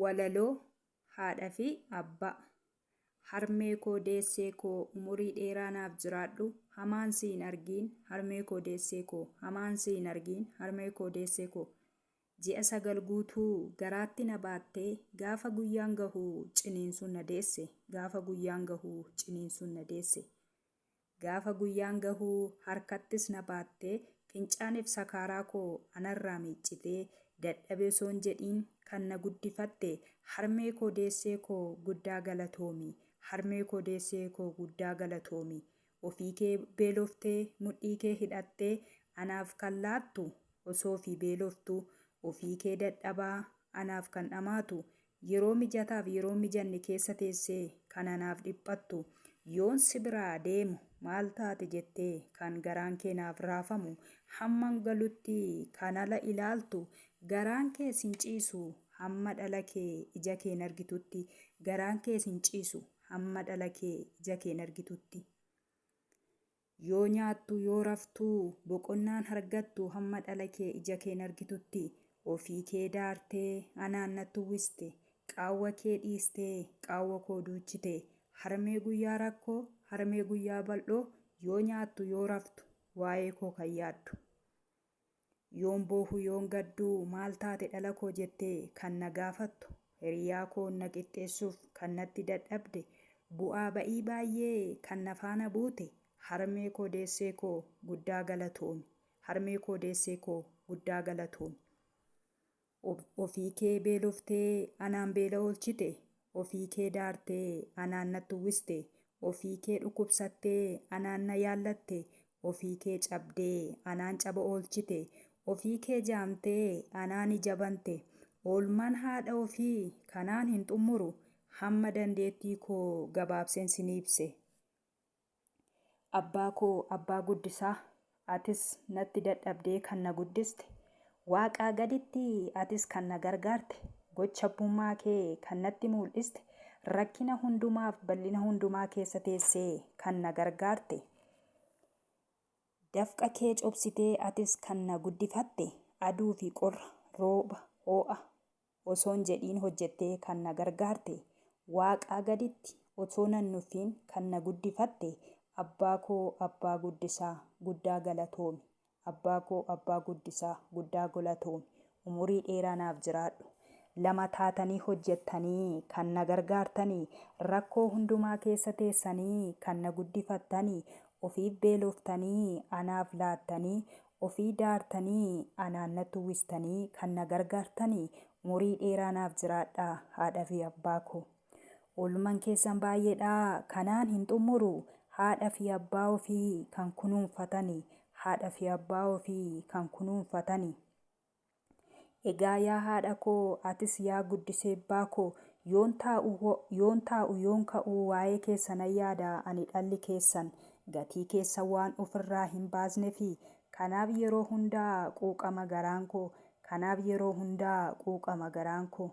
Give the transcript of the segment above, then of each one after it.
Walaloo Haadha fi Abbaa. Harmee koo deessee koo umurii dheeraa naaf jiraadhu hamaan si hin argiin harmee koo deessee koo hamaan si hin argiin harmee koo deessee koo. Ji'a 9 guutuu garaatti na baattee gaafa guyyaan gahu ciniinsuun na deesse gaafa guyyaan gahu ciniinsuun na deesse. Gaafa guyyaan gahu harkattis na baattee fincaaniif sakaaraa koo anarraa miiccitee dadhabe osoo hin jedhiin kan na guddifatte harmee koo deessee koo guddaa galatoomi harmee koo deessee koo guddaa galatoomi ofii kee beeloftee mudhii kee hidhattee anaaf kan laattu osoo ofii beeloftuu ofii kee dadhabaa anaaf kan dhamaatu Yeroo mijataaf yeroo hin mijanne keessa teessee kan anaaf dhiphattu, yoon si biraa deemu maal taate jettee kan garaan kee naaf raafamu, hamman galutti kan ala ilaaltu, garaan kee sin ciisu hamma dhala kee ija keen argitutti, garaan kee sin ciisu hamma dhala kee ija keen argitutti. Yoo nyaattu yoo raftu boqonnaan argattu hamma dhala kee ija keen argitutti. Ofii kee daartee anaan natti uwwiste. Qaawwa kee dhiistee qaawwa koo duuchite. Harmee guyyaa rakkoo harmee guyyaa bal'oo yoo nyaattu yoo raftu waa'ee koo kan yaaddu. Yoon boohu yoon gaddu maal taate dhala koo jettee kan na gaafattu, hiriyaa koon na qixxeessuuf kan natti dadhabde, bu'aa ba'ii baay'ee kan na faana buute harmee koo deessee koo guddaa galatoomi, harmee koo deessee koo guddaa galatoomi. Ofii kee beeloftee anaan beela oolchite, ofii kee daartee anaan natti uwwiste, ofii kee dhukkubsattee anaan na yaallatte, ofii kee cabdee anaan caba oolchite, ofii kee jaamtee anaan ija bante. Oolmaan haadha ofii kanaan hin xummuru, hamma dandeettii koo gabaabseen sin ibse. Abbaa koo abbaa guddisaa atis natti dadhabdee kan na guddiste, Waaqaa gaditti atis kan na gargaarte, gocha abbummaa kee kan natti muul'iste, rakkina hundumaaf bal'ina hundumaa keessa teessee kan na gargaarte, dafqa kee cobsitee atis kan na guddifatte, aduu fi qorra, rooba, hoo'a osoo hin jedhiin hojjettee kan na gargaarte, Waaqaa gaditti otoo nan nuffiin kan na guddifatte abbaa koo abbaa guddisaa guddaa galatoomi. Abbaa koo abbaa guddisaa guddaa golatoomi. Umurii dheeraa naaf jiraadhu. 2 taatanii hojjettanii kan na gargaartani, rakkoo hundumaa keessa teessanii kan na guddifattani, ofiif beeloftanii anaaf laattanii, ofii daartanii anaan natti uwwistanii kan na gargaartani umurii dheeraa naaf jiraadhaa haadha fi abbaa koo. Oolman keessan baay'eedha kanaan hin xummuru haadha fi abbaa ofii kan kunuunfatani haadha fi abbaa ofii kan kunuunfatani. Egaa yaa haadha koo atis yaa guddiseebbaa koo yoon taa'u yoon taa'u yoon ka'u waa'ee keessanan yaada ani dhalli keessan gatii keessan waan ofirraa hin baasnefi kanaaf yeroo hundaa quuqama garaan koo kanaaf yeroo hundaa quuqama garaan koo.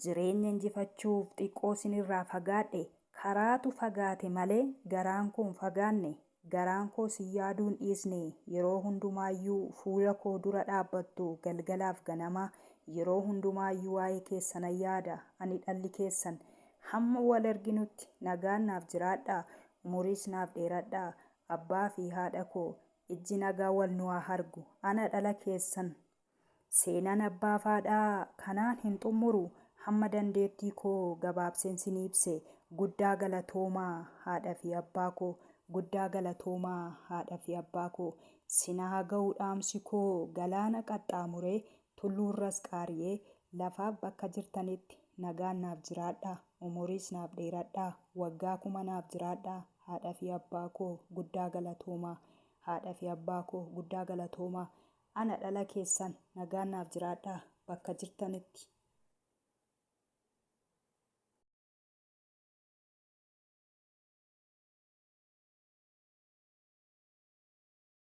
Jireenya injifachuuf xiqqoo sinirraa fagaadhe Karaatu fagaate malee garaan koo hin fagaanne Garaan koo sin yaaduu hin dhiisne Yeroo hundumaayyuu fuula koo dura dhaabbattu galgalaaf ganama Yeroo hundumaayyuu waa'ee keessanan yaada ani dhalli keessan Hamma wal arginutti nagaan naaf jiraadhaa Umuriis naaf dheeradhaa Abbaa fi haadha koo Ijji nagaa wal nu haa argu Ana dhala keessan Seenaan abbaaf haadhaa kanaan hin xummuru hamma dandeettii koo gabaabseen sinii ibse guddaa galatoomaa haadha fi abbaa koo guddaa galatoomaa haadha fi abbaa koo sin haa ga'u dhaamsi koo galaana qaxxaamuree tulluurras qaari'ee lafaaf bakka jirtanitti nagaan naaf jiraadhaa umuriis naaf dheeradhaa waggaa 1000 naaf jiraadhaa haadha fi abbaa koo guddaa galatoomaa haadha fi abbaa koo guddaa galatoomaa Ana dhala keessan nagaan naaf jiraadhaa bakka jirtanitti.